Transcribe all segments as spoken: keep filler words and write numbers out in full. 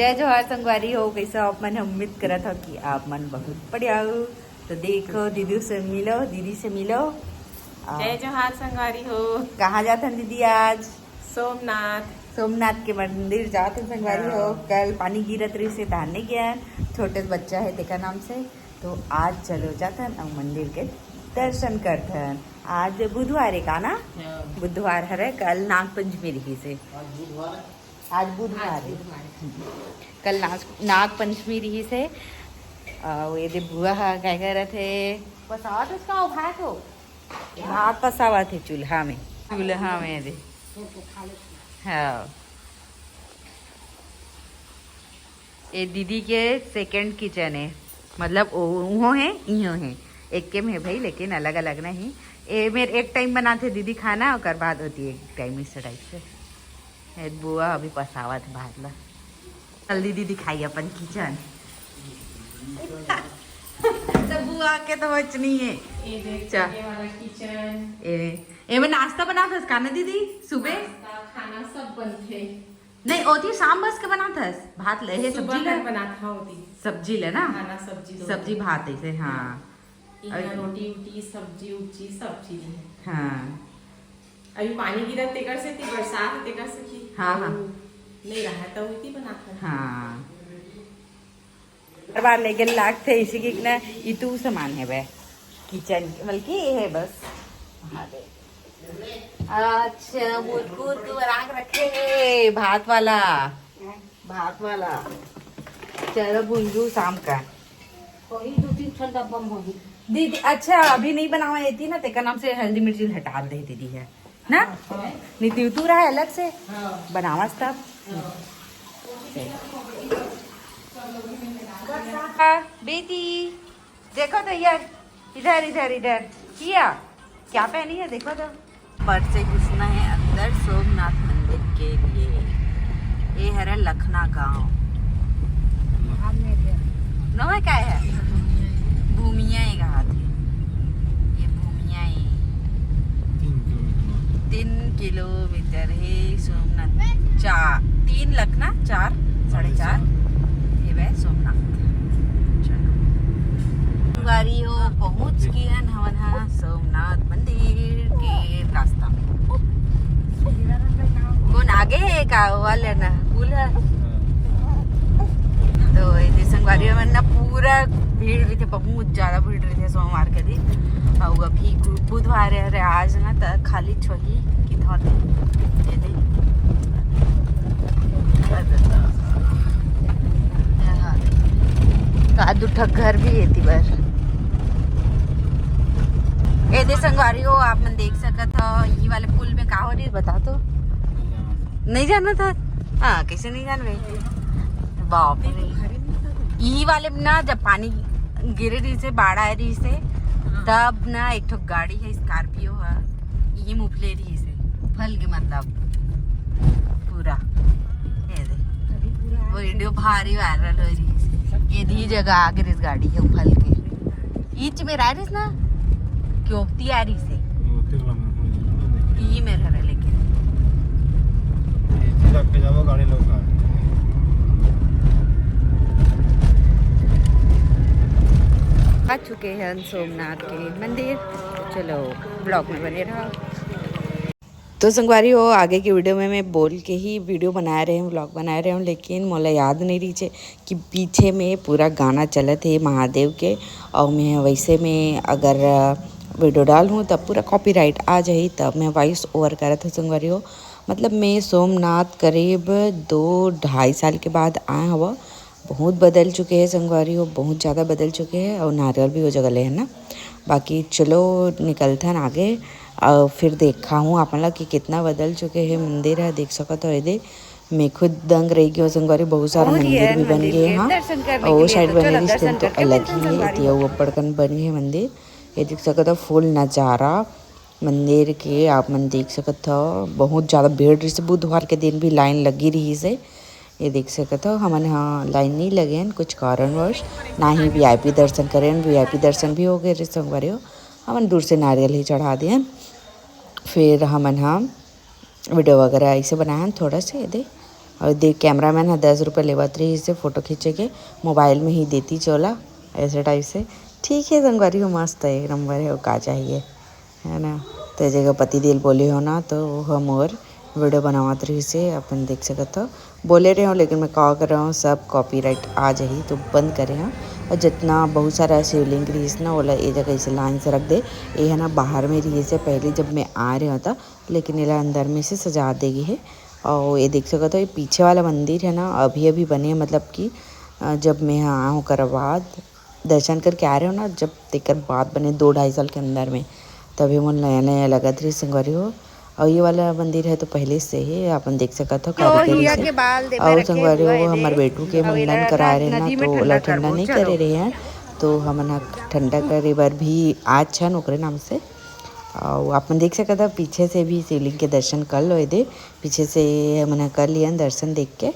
जय जोहार संगवारी हो, कैसे हो आप मन? उम्मीद करत हो कि आप मन बहुत बढ़िया हो। तो देखो, दीदी से मिलो, दीदी से मिलो। आ, जय जोहार संगवारी हो। कहाँ जात हन दीदी आज? सोमनाथ। सोमनाथ के मंदिर जात हन संगवारी हो। हाँ। कल पानी गिरत रहिस हे, तहान नहीं गए हन। छोटे बच्चा है तेकर नाम से, तो आज चलो जात हन अउ मंदिर के दर्शन करत हन। आज बुधवार है का ना? हाँ। बुधवार हरे, कल नाग पंचमी रहिस हे। आज बुधवार है। आज बुधवार आज है। बुधवार है। कल नाग, नाग पंचमी रहिस हे। अउ ये दे बुआ हा का करत हे? पसावत हस का ओ भात हो? भात पसावत हे चूल्हा में। चूल्हा में दे। हाँ। ये दीदी के सेकंड किचन है, मतलब ओ-, उहो है, इहो है, एक के में है भाई, लेकिन अलग अलग नहीं। ये मेर एक टाइम बनाथे दीदी खाना, ओकर बाद होती है एक टाइम इस टाइप से। ये बुआ अभी पसावत भात ला। चल दीदी दिखाई अपन किचन। सब बुआ के तो बच नहीं है। ये देख, चा। ये वाला किचन। ए, एमे नाश्ता बनाथस का ना दीदी सुबह? नाश्ता, खाना सब बनथे। नहीं, ओती शाम बस के बनाथस, भात ले हे, सुबह सब्जी ले? कर बनात हव ओती। सब्जी ले ना? खाना, सब्जी दो। सब्जी भात ऐसे, हाँ। इहाँ अरे। रोटी उटी, सब्जी उब्जी, सब चीज है। हाँ। अभी पानी गिरत तेकर से, ती बरसात तेकर से की हाँ, हाँ। नहीं रहा, तब ओती बनात हव। हाँ। हर बार लेके लागथे इसी की ना, इतू सामान है बे। किचन, बल्कि ये है बस। हाँ बे। अच्छा, मुरकुर तू राख रखे है, भात वाला। भात वाला। चलो भुंजू शाम का। वही दो तीन ठन डब्बा में होही। दीदी, अच्छा, अभी नहीं बनावा येती ना, तेकर नाम से हल्दी मिर्ची हटा दे दीदी है ना? हाँ। नहीं, तू, तू रहा अलग से हाँ। बनावस तब। हाँ। हाँ, बेटी, देखो तो यार, इधर, इधर, इधर। किया, क्या पहनी है, देखो तो। पर से घुसना है अंदर सोमनाथ मंदिर के लिए। ये हरे लखना गांव। नवा का है? भूमिया एक हाथ है। ये भूमिया है। तीन किलोमीटर। तीन किलोमीटर है सोमनाथ। चार, तीन लखना, चार, साढ़े चार। ये वह सोमनाथ। चलो। संगवारी हो, पहुंच गए हन हमन हा सोमनाथ मंदिर के रास्ता में। कौन आगे है का वाले ना पुल है? तो ये संगवारी मन ना पूरा भीड़ रहिथे, बहुत ज्यादा भीड़ रहिथे सोमवार के दिन। अउ अभी गु-, बुधवार है, अरे आज ना त खाली छोही की धोती। ये दे। का दू ठक घर भी है ती बर। ए दे संगवारी हो, आप मन देख सकत हो, ये वाले पुल में का हो रही बता तो। नहीं जाना था? हाँ, कैसे नहीं जानबे? बाप रे। ई वाले में ना, जब पानी गिरे रहिस हे, बाढ़ आए रहिस हे, हाँ। तब ना एक ठो गाड़ी है, स्कॉर्पियो है, ये मुफले रहिस हे, फल के मतलब पूरा। ये दे। वो वीडियो भारी वायरल हो रहिस हे। ये दी जगह आगे रहिस गाड़ी है, फल के। ईच में रह रहिस ना, क्यों ती आ रहिस हे। वो तेरे वाला में हो जाएगा ना, देख। ई में रह रहे लेकिन। ये चीज आपके जाओ गाड़ी लोग का। आ चुके हैं सोमनाथ के मंदिर। तो चलो, ब्लॉग में बने रहो। तो संगवारी हो, आगे के वीडियो में मैं बोल के ही वीडियो बना रहे हूँ, व्लॉग बना रहे हूँ, लेकिन मोला याद नहीं रहिस हे कि पीछे में पूरा गाना चलत हे महादेव के, और मैं वैसे में अगर वीडियो डालहूँ तब पूरा कॉपीराइट आ जाही, तब मैं वॉइस ओवर करत हूँ संगवारी हो। मतलब मैं सोमनाथ करीब दो ढाई साल के बाद आए हव, बहुत बदल चुके हैं संगवारी हो, बहुत ज़्यादा बदल चुके हैं। और नारियल भी वो जगह ले है ना, बाकी चलो निकलथन आगे और फिर देखा हूँ आप मन ला कि कितना बदल चुके हैं मंदिर है। देख सकत हो एदे, मैं खुद दंग रही गई हूँ संगवारी, बहुत सारा और मंदिर यार, भी बन मंदिर गए के हैं। दर्शन करने और के वो लिए साइड तो बने चलो, रहिस दर्शन तेन तो करके अलग मिलते हैं ही है, संगवारी। एती वो बड़कन बन गए है मंदिर। ये देख सकत हो फुल नज़ारा मंदिर के, आप मन देख सकत हो, बहुत ज़्यादा भीड़ रहिस हे, बुधवार के दिन भी लाइन लगी रहिस हे। ये देख सकत हो, हमन ह लाइन नहीं लगे हन कुछ कारणवश, ना ही वीआईपी दर्शन करे हन। वीआईपी दर्शन भी हो गए रहिस संगवारी हो। हमन दूर से नारियल ही चढ़ा दे हन, फिर हमन ह वीडियो वगैरह ऐसे बनाए हन थोड़ा से, ये दे। अउ दे, cameraman ह दस रुपये लेवत रहिस हे photo खींचे के, mobile में ही देती चोला, ऐसे type से। ठीक है संगवारी हो, मस्त है, एक number है, वो का चाहिए, है ना। तो ये जगह पति देव ल बोले हो ना, तो वो ह मोर video बनावत रहिस हे, अपन देख सकत हो। बोले रहे हो, लेकिन मैं का कर रहा हूँ, सब copyright आ जाही, तो बंद करे हूँ। और जितना बहुत सारा शिवलिंग रहिस ना, ओला ये जगह ऐसे line से रख दे। ये है ना, बाहर में रहिस हे पहले, जब मैं आ रहे हों त, लेकिन एला अंदर में से सजा दे गे हे। और ये देख सकत हो, ये पीछे वाला मंदिर है ना, अभी अभी बने, मतलब कि, अ, जब मैं यहाँ आए हूँ, ओकर बाद दर्शन करके आ रहे हो ना, जब तेकर बाद बने दो ढाई साल के अंदर में, तभी मोर नया नया लगत रहिस संगवारी हो। और ये वाला मंदिर है तो पहले से ही अपन देख सकत हो, तो कारीगर हिया से। के बाल देवे और रखे संगवारी हो, हुआ है हमर दे। बेटू के और मुंडन एला करा रहे ना, नदी में तो ठंडा ओला ठंडा करबो, नहीं चलो। करे रहे हैं, तो हमन ह ठंडा करे बर भी आज छन ओकरे नाम से। और अपन देख सकत हो, पीछे से भी शिवलिंग के दर्शन कर लो, ये दे पीछे से हमन ह कर लियन दर्शन देख के।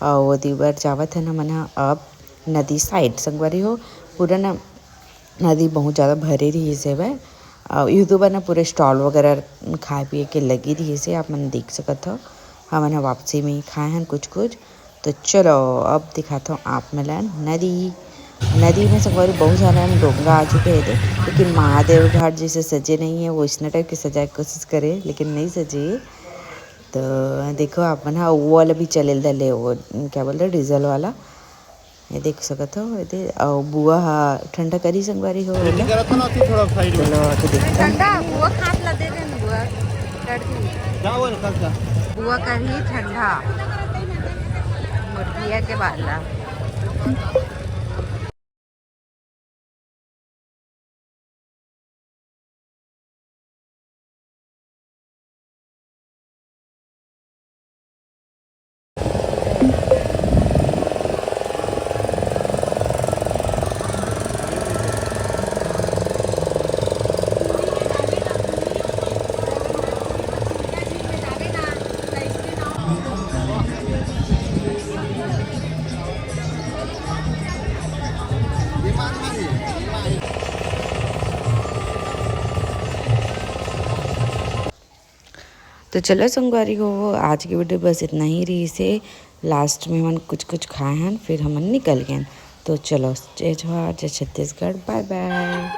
और वो दीवर जावत हन हमन ह अब नदी side संगवारी हो। पूरा न नदी बहुत ज़्यादा भरे रहिस हवय। अउ यूट्यूबर न पूरे stall वगैरह खाए पिए के लगी रहिस हे, आप मन देख सकत हो। हमन ह वापसी में ही खाए हन कुछ कुछ। तो चलो अब दिखात हूँ आप मन ला नदी। नदी में संगवारी बहुत सारा डोंगा आ चुके हैं, लेकिन महादेव घाट जैसे सजे नहीं है, वो इसने type के सजाए के कोशिश करे, लेकिन नहीं सजे। तो देखो आप मन ह, वो वाला भी चले ल धर ले, वो क्या बोलते हैं, diesel वाला। ये देख सकत हो, ये दे, अउ बुआ ह ठंडा करी संगवारी हो। ये करत हो ना, तू थोड़ा side में। चलो, आके देखते हैं। ठंडा बुआ खात ला दे दे न बुआ, कर दी। क्या बोल, कल का? बुआ करही ठंडा, मोर पिया के बाल ला। तो चलो संगवारी हो, आज की video बस इतना ही रहिस हे। Last में हमन कुछ कुछ खाए हन, फिर हमन निकल गए। तो चलो, जय जोहार, जय छत्तीसगढ़, bye bye।